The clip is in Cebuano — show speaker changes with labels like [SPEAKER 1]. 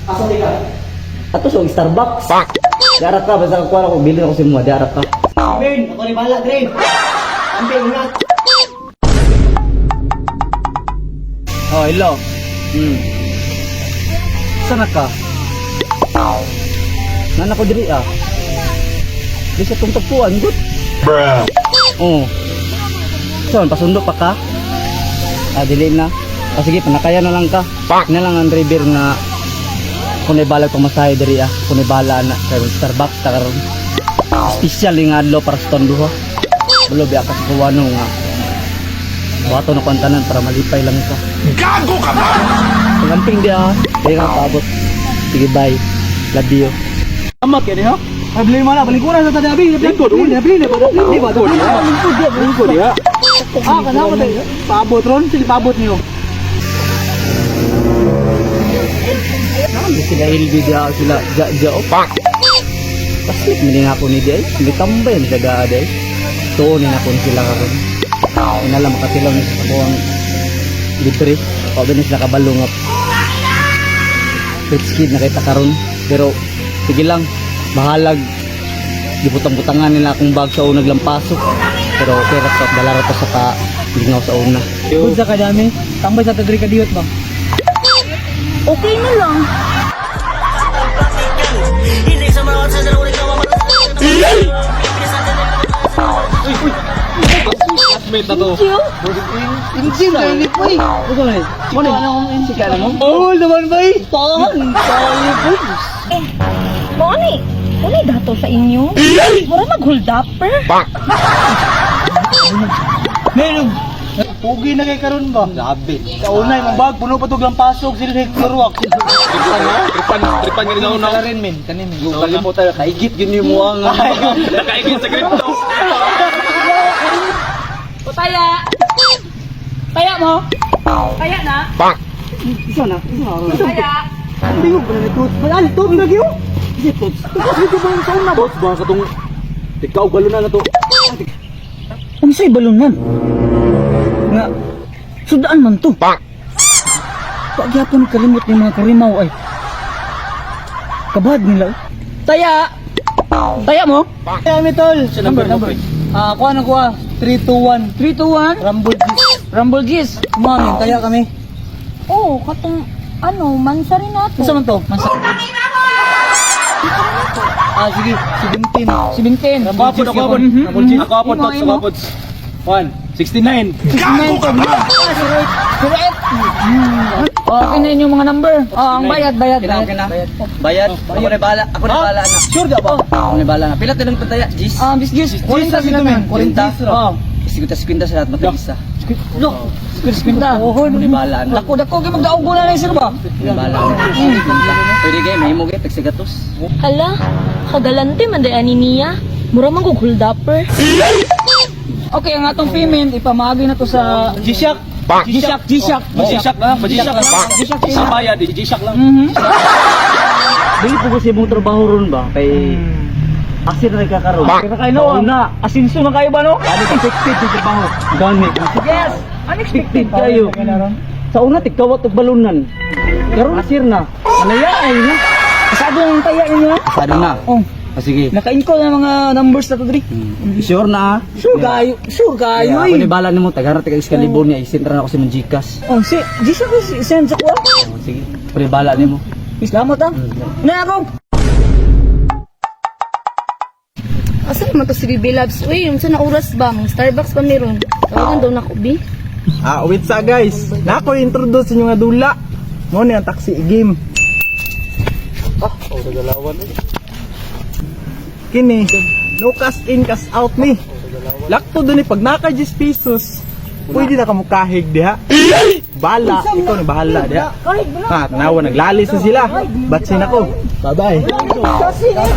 [SPEAKER 1] Asa di ka? Ato sa Starbucks. Dara ka, basta kuha ako, bilin ako sa imo, dara ka.
[SPEAKER 2] Ben, ako ni bala, Dre. Ampe, ingat.
[SPEAKER 1] Oh, hello. Saan na ka? Nana ko diri ah. Di sa tungtagpuan, good. Bruh. Oh. Saan, pasundo pa ka? Ah, dili na. Ah, sige, panakaya na lang ka. Na lang ang driver nga kung balag pamasahe diri ah. Kung bala na kay Starbucks ta karon. Special nga adlaw para sa tondo ha. Bulo biya ka sa kuwano nga. Bato na kwantanan para malipay lang ka. Gago ka ba? Pagamping di ah. Di ka paabot. Sige, bye. Love you.
[SPEAKER 2] Amat kaya niya? Problema na, balingkuran sa tadabi. Lingkod, lingkod, lingkod, lingkod, lingkod, ya. Ah, kasama tayo. Paabot ron, sige paabot niyo.
[SPEAKER 1] Hindi sila LB di ah, sila ja ja oh. Paslit man ako ni Day. Hindi tambay ni daga day. Tuon ni ako ni sila karon. Inala makatilaw ni sa ang libre. O ni sila kabalo nga rich kid na kita karon. Pero sige lang, bahalag gibutang-butangan nila akong bag sa unag lampasok. Pero okay ra to, dala ra to sa ka lingaw sa una.
[SPEAKER 2] Good sa kadami. Tambay sa tadri kadiyot ba?
[SPEAKER 3] Okay na lang.
[SPEAKER 2] Classmate na to.
[SPEAKER 1] Hindi na ni po eh. Ano ni? Ano ni? Sika na mo?
[SPEAKER 2] Oh, naman ba eh?
[SPEAKER 1] Tahan, tayo po.
[SPEAKER 3] Eh, mo ni. Uli dato sa inyo. Mura mag-hold upper.
[SPEAKER 2] Meron. Pugi na kay karon ba?
[SPEAKER 1] Grabe.
[SPEAKER 2] Sa una imong bag puno pa tug lampasog sila Hector Wax.
[SPEAKER 4] Tripan, tripan nga nila
[SPEAKER 2] Sala rin min, kanin min.
[SPEAKER 1] Yung kalimutan, kaigit yun yung muang.
[SPEAKER 4] Nakaigit sa crypto.
[SPEAKER 3] O taya. Taya mo. Taya na.
[SPEAKER 1] Isa na, isa na.
[SPEAKER 3] Taya.
[SPEAKER 2] Bingog ba na tooth? Ba ali tooth na gyud?
[SPEAKER 1] Kasi tots.
[SPEAKER 2] Dito ba yung sa una?
[SPEAKER 4] Boss, baka katong ikaw galo na na to.
[SPEAKER 5] Unsay balunan? Nga, sudaan man to. Pagyapon kalimot ni mga kurimaw ay. Kabad nila. oh.
[SPEAKER 3] Taya. Taya mo.
[SPEAKER 2] Kaya mi tol.
[SPEAKER 4] Number, number.
[SPEAKER 2] Ah, kuha na kuha. 3 2 1.
[SPEAKER 5] 3, 2, 1,
[SPEAKER 2] Rumble G's.
[SPEAKER 5] Rumble G's.
[SPEAKER 2] Mami, kaya kami.
[SPEAKER 3] Oh, katong ano, mansa rin nato.
[SPEAKER 2] Unsa man to? Mansa. Ah, sige, 17.
[SPEAKER 5] 17.
[SPEAKER 4] Ako apod, ako apod.
[SPEAKER 5] Mhm, mhm.
[SPEAKER 4] Ako apod,
[SPEAKER 5] Imo,
[SPEAKER 4] tots, ako
[SPEAKER 5] imo.
[SPEAKER 4] apod. 1, 69.
[SPEAKER 5] 69 to. Ah, 08. Oh, okay na inyong mga number. Oh, ang bayad, bayad, bayad.
[SPEAKER 1] Okay na.
[SPEAKER 5] Bayad.
[SPEAKER 1] Bayad. Ako na bahala. Ako na bahala na.
[SPEAKER 2] Sure da ba?
[SPEAKER 1] Ako na bahala na. Pila tinong pataya? Gis.
[SPEAKER 5] Ah, bis gis. 40 sila man.
[SPEAKER 1] 40.
[SPEAKER 5] Oh.
[SPEAKER 1] Siguta 50 sa lahat matag isa.
[SPEAKER 5] Look, 50.
[SPEAKER 1] Ako na bahala na.
[SPEAKER 5] Dako dako kay magdaog na na sir ba?
[SPEAKER 1] Ako na bahala na. Pwede kayo, may mo kayo, tagsigatos.
[SPEAKER 3] Hala, kagalante man day ani niya. Mura man kog hold upper.
[SPEAKER 5] Okay, ang atong payment ipamaagi na to sa
[SPEAKER 2] G-Shock.
[SPEAKER 5] G-Shock, G-Shock,
[SPEAKER 4] G-Shock lang, G-Shock lang.
[SPEAKER 5] G-Shock.
[SPEAKER 4] Sa bayad, eh, G-Shock lang.
[SPEAKER 5] Mhm.
[SPEAKER 1] Dili po kasi mong trabaho ron ba? Kay asin na kakaroon.
[SPEAKER 5] Kaya kayo no,
[SPEAKER 1] na.
[SPEAKER 5] Asinso na kayo ba no?
[SPEAKER 1] Unexpected yung trabaho. Gani.
[SPEAKER 5] Yes, unexpected
[SPEAKER 1] kayo. Sa una, tigkawat og balunan. Karon asir na. Malaya ay na.
[SPEAKER 5] Pasado ang taya ninyo ha?
[SPEAKER 1] Pasado na.
[SPEAKER 5] Oh,
[SPEAKER 1] Ah, sige.
[SPEAKER 5] naka-incall na mga numbers na to diri.
[SPEAKER 1] Sure na ah.
[SPEAKER 5] Sure kayo, sure kayo
[SPEAKER 1] Kaya ako
[SPEAKER 5] eh.
[SPEAKER 1] ni bala nimo tagara taga California isentra na ako sa mong GCash.
[SPEAKER 5] Oh, si G-Shock si send sa kuha.
[SPEAKER 1] Oh, sige. Ako ni bala nimo.
[SPEAKER 5] Salamat ah. Na ako.
[SPEAKER 3] Asa naman to si Bibi Labs? Uy, unsa na oras ba? Mang Starbucks pa meron. Tawagan daw nako, Bi.
[SPEAKER 6] Ah, wait sa guys. Na ako introduce inyo nga dula. Mo ni ang taxi game. Ah, oh, nagalawan. Kini, no cash in, cash out ni. Lakto dun ni pag naka 10 pesos, pwede na ka mukahig diha. Bala, ikaw na bahala diha. Ah, tanawa naglalis na sila. Batsin ako. Bye-bye.
[SPEAKER 5] Kasi eh.